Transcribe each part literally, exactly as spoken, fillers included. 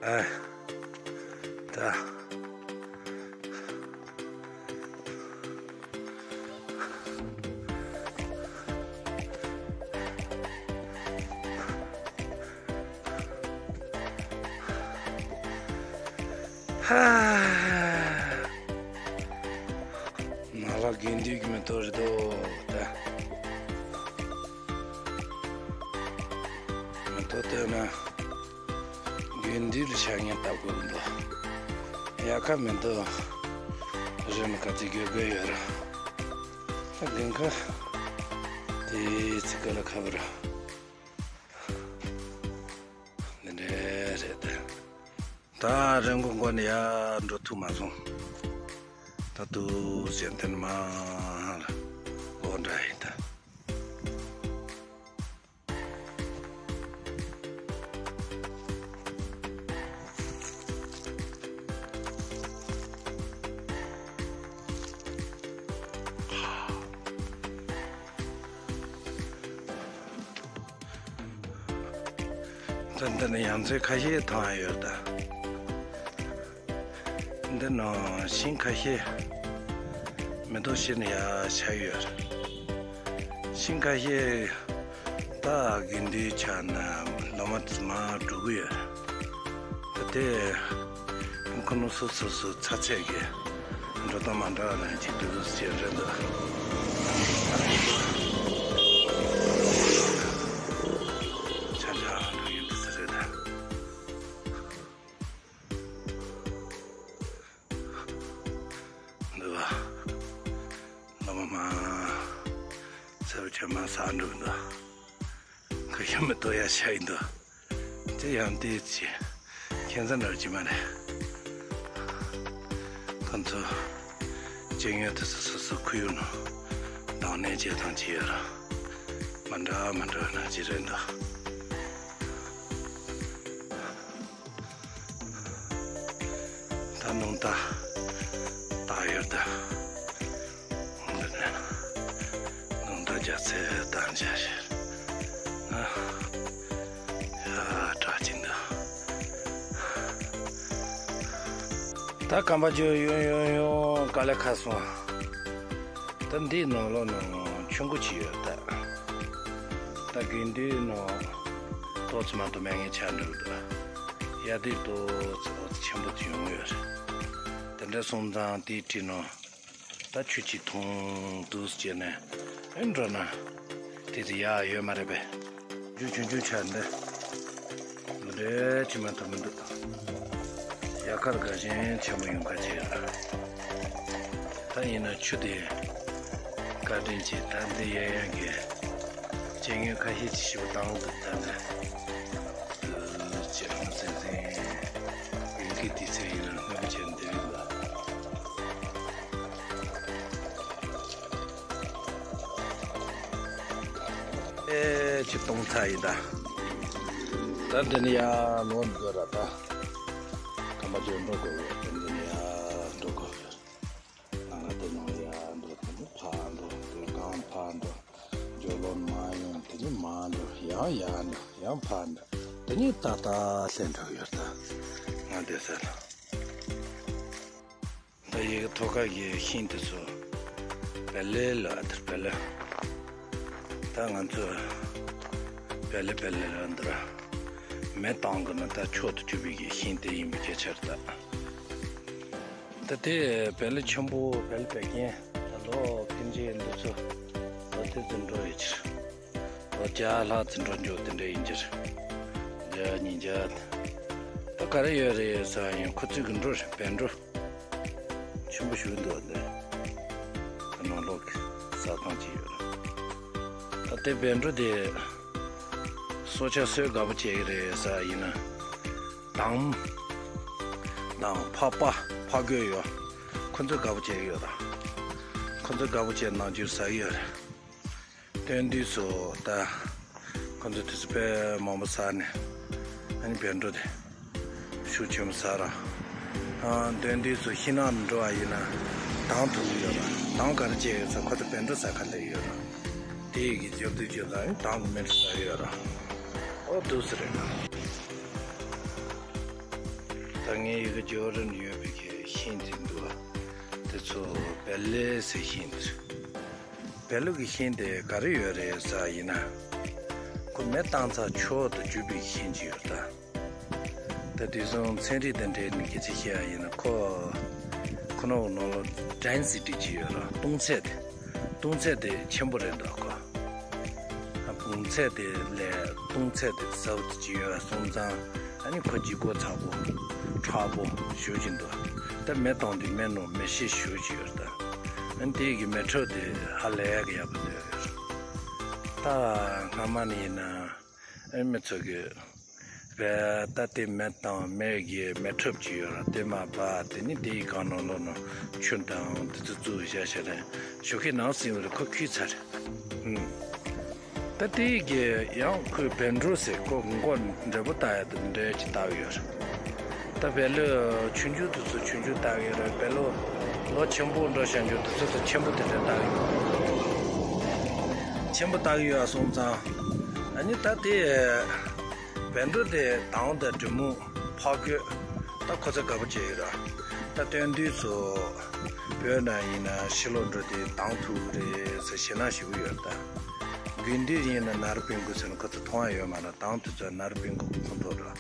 ཨ། ད། ཧ། ནང་ལ་དགེ་འདུན་གྱི་མེ་ཏོག་རེད་དོ། ད། མེ་ཏོག་བཏོན་ན། དགེ་འདུན་ལ་ཕྱག་ཉར་བཏབ་དགོས་འདུག་ཡ་ཁ་མེ་ཏོག་རིན་ག་ཚོད་དགོས་དགོས་ཡོད་ར། ད་དགུན་ཁ་དེ་ཚིག་ག་ལ་ཁ་བར་འདི་འདྲ་རེད། ད་རི་མགོ་མགོ་ནས་ཡར་འགྲོ་ཐུབ་མ་སོང་། ད་དུ་གཞན་དོན་མ་ལ་ལོག་འདྲ་ཡིན་ད། ད་འདི་ནི་ཡང་རྩེ་ཁ་ཤས་ཐང་ཡོད་ད། འདི་ནང་ཤིང་ཁ་ཤས་མེ་ཏོག་ཤར་ནས་ཡར་ཆགས་ཡོད། ཤིང་ཁ་ཤས་ད་དགེ་འདུན་ཆགས་ནས་ལོ་མ་དེ་མར་འགྲོ་གི་ཡོད། ད་དེ་ཁོ་ནོ་སོ་སོ་སོ་ཚ་ཚད་ཀྱི་འགྲོ་སྟངས་མ་འདྲ་བ་ཅིག་འདུག་ཟེར་རེད་འདུག་ཆ་ཆ་འགྲོ་ཡོད་འདུག་ཟེར་རེད་ད། འདུག་བ། ལོ་མ་མ། ཚེ་བ་ཆེན་མ་ས་འགྲོ་འདུག་ཁ་ཤ་མི་ཏོ་ཡ་ཤ་ཡིན་འདུག་དེ་ཡང་དེ་ཅི། ཁྱད་མཚར་འདྲ་ཅི་མ་རེད། ཁོང་ཚོ་སྤྱི་ཡོངས་དུ་སོ་སོ་སོ་ཁུ་ཡུ་ནོ་དང་ནས་བྱེད་སྟངས་ཅི་ཡོད་ར། མ་འདྲ་མ་འདྲ་ན་ཅི་རེད་འདུག་ད་ནང་ད་ད་ཡོད་ད། འདི་ནས་ནང་ད་རྒྱ་ཚད་ད་འཇའ་ཤར། ཨ། ཡ་དྲག་ཅིག་འདུག་ད་སྐམ་པ་ཅོ་ཡོང་ཡོང་ཡོང་དཀའ་ལས་ཁག་སོང་། ད་འདིའི་ནང་ལོགས་ནང་ཆུང་ཀུ་ཅིག་ཡོད་ད། ད་དགེ་འདུན་ནང་ཏོག་ཙམ་མ་གཏོགས་མེད་ངེས་ཆགས་འགྲོ་གི་འདུག་ཡ་དེ་ཏོག་ཙམ་ཆེན་པོ་ཅིག་ཡོང་ཡོད་རེད། དེ་འདྲ་སོང་ཙང་དེའི་འཁྲིས་ནང་ད་ཆུ་ཅིག་འཐུང་འདུག་ཟེར་ནས་ཨེ་འགྲོ་ན་དེ་དེ་ཡག་ཡོད་མ་རེད་པས། རྒྱུ་ཆུང་ཆུང་ཆགས་འདི་འདྲ་ཅིག་མ་གཏོགས་མི་འདུག་ཡ་ཁར་དགའ་ཞེན་ཆེན་པོ་ཡོང་ཁ་ཆེ་ཡོད། ད་ཡིན་ན་ཆུ་དེ་བཀའ་དྲིན་གྱིས་ད་འདི་གཡས་གཡོན་གྱི་སྤྱི་ངོས་ཁ་ཤས་ཀྱི་ཞིབ་བཏང་འདུག་ད་འདི་ཅི་རང་ཚན་ཚན་ཡིན་གྱི་དུས་ཚོད་ཡིན་ན་སྔོན་ཆད་འདི་རིགས་ལ། ཨེ་ཅི་གཏོང་ཚ་ཡིན་ད། ད་འདི་ནི་ཡ་ལོ་འདི་ར་ད། ཁ་མ་ཅོ་འགྲོ་དགོས་ཡོད་དེ་འདི་ནི་ཡ་འགྲོ་དགོས་ཡོད། ང་ང་དེ་ནང་ཡ་འགྲོ་དེ་ནི་ཕ་འགྲོ་དེ་གང་ཕ་འགྲོ། ཇོ་ལོན་མ་ཡོང་དེ་ནི་མ་འགྲོ་ཡང་ཡ་འགྲོ་ཡང་ཕ་འགྲོ། དེ་ནི་ད་ད་ལྷན་འགྲོ་ཡོད་ད། ང་འདི་ཟེར། ད་ཡི་གེ་ཐོག་ཁ་གི་ཤིང་དེ་ཚོ་བེ་ལེ་ལ་དེར་བེ་ལེ། ད་ང་ཚོ་བེ་ལེ་བེ་ལེ་ལ་འདི་ར་མེ་བཏང་གི་ན་ད་མཆོག་ཏུ་གྱུར་པའི་གི་ཤིང་དེ་ཡིན་པའི་སྐད་ཆ་རེད་ད། ད་དེ་བེ་ལེ་ཆེན་པོ་བེ་ལེ་བད་ཀན་ད་ལོ་ཕན་ཆད་འདི་ཚོ་ལོ་དེ་ཚོ་འགྲོ་ཡི་ཕྱིར། ལོ་བརྒྱ་ལྷག་ཙམ་འགྲོ་འཇུག་དེ་འདྲ་ཡིན་གྱི་རེད། བརྒྱ་ཉིས་བརྒྱ། ད་ག་རེ་ཡོད་རེད་ཟེར་ཡང་ཁོ་ཚོའི་གི་འབྲུ་རེད་བད་འབྲུ། ཆེན་པོ་ཞིག་འདུག་འདི། ད་ནང་ལོགས་ཀྱི་ཟ་ཁང་ཅིག་ཡོད་རེད། ད་དེ་བད་འབྲུ་དེ་སྲོག་ཆགས་སུས་དགའ་པོ་བྱེད་ཀྱི་རེད་ཟེར་ཡིན་ན། དང་། དང་ཕག་པ་ཕག་རྒོད་ཡོད། ཁོ་ཚོས་དགའ་པོ་བྱེད་ཀྱི་ཡོད་ད། ཁོ་ཚོས་དགའ་པོ་བྱེད་ནང་ཆུ་ཟ་གི་ཡོད་རེད། སྟོན་དུས་སུ་ད་ཁོ་ཚོ་དུས་ཚོད་དཔེ་མང་པོ་ཟ་ནས་ཨ་ནི་བད་འབྲུ་དེ་ཤུགས་ཆེན་པོ་ཟ་ར། ཨ་སྟོན་དུས་སུ་ཤིང་ནགས་འགྲོ་བ་ཡིན་ན་དང་འཐུང་གི་ཡོད་ར། དང་ག་རེ་བྱེད་ཡོད་ཟེར་ཁོ་ཚོ་བད་འབྲུ་ཟ་ག་སླེབས་ཡོད་ར། དེ་ཡི་གི་རྒྱབ་དུས་རྒྱབ་ད་ཨ་ནི་དང་གི་མེ་འབྲུ་ཟ་ཡོད་ར། ཨོ་འདུག་སེ་རེད་ན། ངའི་ཡི་གེ་ཇོ་རུ་ཡོད་པའི་གི་ཤིང་དེ་འདུག་དེ་ཚོ་བེ་ལེ་ཟེར་ཤིང་དེ་རེད། བེ་ལུ་གི་ཤིང་དེ་ག་རེ་ཡོད་རེད་ཟེར་ཡིན་ན། ཁོ་མེ་བཏང་ཚར་ཆོག་ཏུ་གྱུར་པའི་ཤིང་ཅིག་ཡོད་ད། ད་དུས་སང་ཚན་རིག་དང་འབྲེལ་ནས་སྐད་ཆ་བཤད་ཡ་ཡིན་ན་ཁོ། ཁོ་ནོར་ནོར་ལོ་ཌེན་སི་ཊི་ཅིག་ཡོད་ར་སྟོང་ཚད་དེ། སྟོང་ཚད་དེ་ཆེན་པོ་རེད་འདུག་ཁོ། ཨ་བུམ་ཚད་དེ་ལས་སྟོང་ཚད་དེ་ཟབ་ཅིག་ཡོད་སོང་ཙང་ཨ་ནི་ཁོ་ལྗིད་ཁོག་ཚ་པོ། མཁྲེགས་པོ་ཞེ་པོ་ཅིག་འདུག་ད་མེ་གཏོང་དུས་མེ་ནང་མེ་ཤེལ་ཞེ་པོ་ཅིག་ཡོད་རེད་ད། ཨ་ནི་དེ་གི་མེ་ཁྲབ་དེ་ཧ་ལས་ཡག་གི་ཡག་པོ་འདུག་ད་སྔ་མ་ནས་ཡིན་ན། ཨེ་མི་ཚོ་གི་བས་ད་ལྟའི་མེ་དང་མེ་གི་མེ་ཁྲབ་ཅིག་ཡོད་ར་དེ་མ་པ་དེ་ནི་དེའི་སྒང་ནང་ལོགས་ནང་ཆུ་དང་དེ་ཚོ་བཙུགས་བཞག་བཞག་རེད་ཞོགས་ཀས་ནང་སྲིང་བ་རེད་ཁོ་ཁུལ་ཚར་རེད། ད་དེའི་གི་ཡང་ཁོས་བེ་འབྲུ་ཟེར་ཁོ་མགོ་འབྲས་བུ་ལྟ་ཡ་དེ་འདྲ་ཅིག་ལྟ་གི་ཡོད་རེད། ད་བལ་ལོ་ཆུང་ཆུང་དེ་ཚོ་ཆུང་ཆུང་ལྟ་གི་རེད། བལ་ལོ་ལོ་ཆེན་པོ་འགྲོ་བཞག་རྒྱུ་དེ་ཚོ་ཚོ་ཆེན་པོ་དེ་འདྲ་ལྟ་གི་ཡོད། ཆེན་པོ་ལྟ་གི་ཡོད་སོང་ཙང་ཨ་ནི་ད་དེ་བལ་འབྲུ་དེ་དང་དང་འབྲི་མོ་ཕག་རྒོད་ད་ཁོ་ཚོ་དགའ་པོ་བྱེད་ཡོད་ར། ད་སྟོན་དུས་ཚོ་བོད་ན་ཡིན་ན་ཕྱི་ལོགས་འགྲོ་དུས་དང་ཐུག་གི་རེད་ཟེར་ཞེད་སྣང་ཞེ་པོ་ཡོད་ར། ད་དགུན་དུས་ཡིན་ན་ནར་བུན་གུ་ཟེར་ན་ཁོ་ཚོ་མཐོང་ཡ་ཡོད་མ་ར། དང་དུས་ཚོད་ནར་བུན་གུ་ཁོ་ཐོག་ར།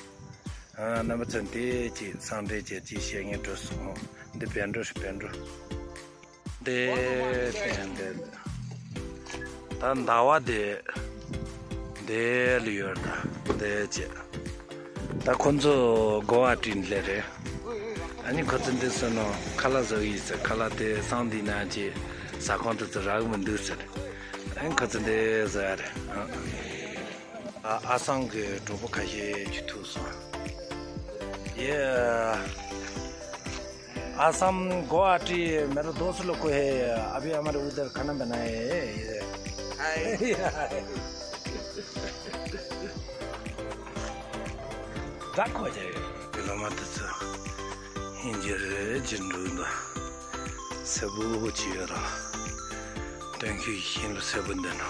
ཨ་རྣམ་པ་ཚོ་འདི་ཅིག་སང་འདྲེ་ཅིག་ཅིག་བཤད་ངེས་འགྲོ་སོང་། འདི་བེ་འགྲོ་ཞིག་བེ་འགྲོ། འདི་བེ་འདི། ད་ཟླ་བ་འདི་འདི་ལ་ཡོད་ད་འདི་ཅིག་ད་ཁོ་ཚོ་གོ་བ་བྲིས་ལེ་རེད། ཨ་ནི་ཁོ་ཚོ་འདི་སོ་ནོ་ཁ་ལག་བཟོ་ཡིས་ཟེར། ཁ་ལག་དེ་སང་འདི་ན་ཅིག་ཟ་ཁང་དུ་ཚོ་རག་མི་འདུག་ཟེར། ཨ་ནི་ཁོ་ཚོ་འདི་བཟོ་ཡ་རེད། ཨ། ཨ་ཨ་སང་གི་གྲོགས་པོ་ཁ་ཤས་ཅིག་ཐུག་སོང་། ཡེ། आसाम गुवाहाटी, मेरा दोस्त लोग को है। अभी हमारे उधर खाना बनाए हैं। हाय। रखो जाए। ལོ་མ་དེ་ཚོ་ཧིན་རྗེ་རེད་ཅེས་འགྲོ་འདུག་སེར་པོ་ཅིག་ཡོད་ར། སྟོན་ཁའི་ཤིང་ལོ་སེར་པོ་འདི་ནོ།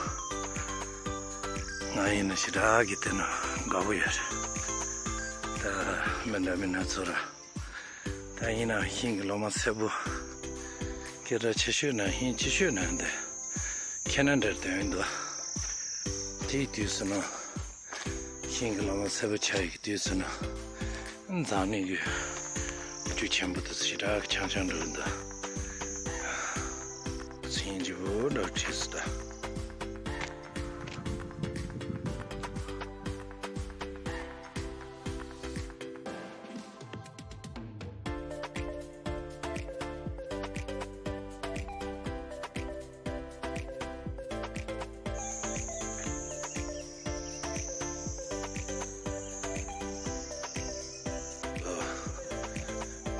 ང་ཡིན་ན་ཞེ་དྲག་གི་དེ་ནོ་དགའ་པོ་ཡོད་རེད། ད་མི་འདྲ་མི་སྣ་ཚོ་ར། ད་ཡིན་ན་ཤིང་གི་ལོ་མ་སེར་པོ། སྐད་གྲགས་ཆེ་ཤོས་ན་ཧིན་ཆེ་ཤོས་ན་འདི་ཁེ་ན་ཌར་དོན་འདུག་དེའི་དུས་སུ་ན། ཤིང་གི་ལོ་མ་སེར་པོ་ཆགས་ཡོད་ཀྱི་དུས་སུ་ན། འཛམ་གླིང་གི་རྒྱུ་ཆེན་པོ་དེ་ཚོ་ཞེ་དྲག་གི་ཆང་ཆང་འགྲོ་གི་འདུག་ཚིང་ལྗིད་པོ་འདྲ་བྲིས་སུ་ད།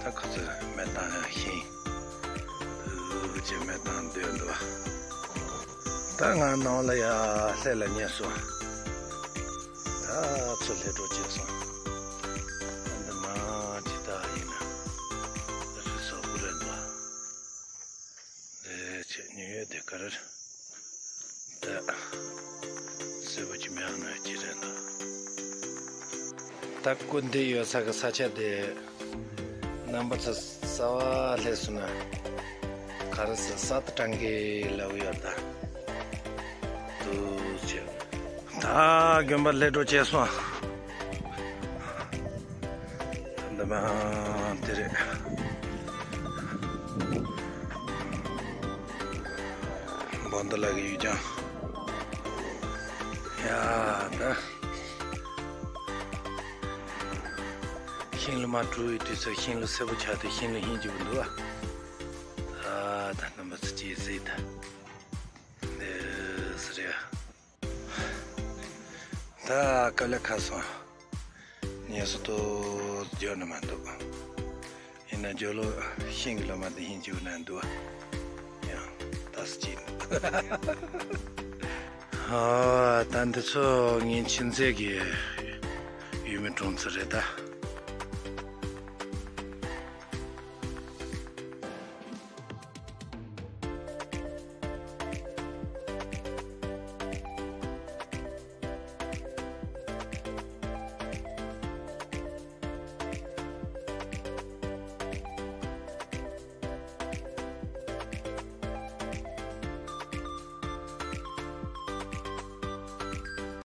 ད་ཁོ་ཚོས་མེ་བཏང་ཡ་ཤིང་། འུ་ཅེ་མེ་བཏང་སྡོད་འདུག་ད་ང་ནང་ལ་ཡ་ལྷས་ལ་ཉལ་སོང་། ད་ཚོ་ལྷས་འགྲོ་བྱས་སོང་། ད་འདི་མ་ཅི་ད་ཡིན་ན་རི་སོག་པོ་རེད་འདུག་ལས་བྱེད་ཉོ་ཡོད་དེ་ག་རེ་རེད། ད་སེར་པོ་ཅིག་མེད་ན་ཅི་རེད་འདུག་ད་སྐུ་འདི་ཡོད་ས་གི་ས་ཆ་དེ་རྣམ་པ་ཚོ་གསར་པ་སླེབས་སོང་ན་ག་རེ་ཟེར་ས་ཏ་ཀྲང་གི་ལབ་ཡོད་ད། དུ་ཆེ། ད་དགོན་པ་སླེབས་འགྲོ་བྱས་སོང་། འདི་མ་དེ་རེད། བོན་དྷ་ལ་གི་ཡུལ་ལྗོངས། ཡ་ད། ཤིང་ལོ་མ་དྲུག་ཡི་དུས་ཚོད་ཤིང་ལོ་སེར་པོ་ཆགས་ཏེ་ཤིང་ལོ་ཧིན་གྱི་འདུག་ཨ། ད་རྣམ་པ་ཚོ་ཅིག་གཟིགས་ད། འདི་སུ་རེད། ད་དཀའ་ལས་ཁག་སོང་། ངལ་གསོ་ཏོག་ཙམ་རྒྱག་ནི་མ་འདུག་ཡིན་ན་ཇོ་ལོ་ཤིང་གི་ལོ་མ་འདི་ཧིན་ཅིའུ་ན་འདུག་ཡང་ད་སུ་ཅིག་ཨ་ད་འདི་ཚོ་ངའི་ཁྱིམ་མཚེས་ཀྱི་ཡུལ་མི་གྲོང་ཚོ་རེད་ད།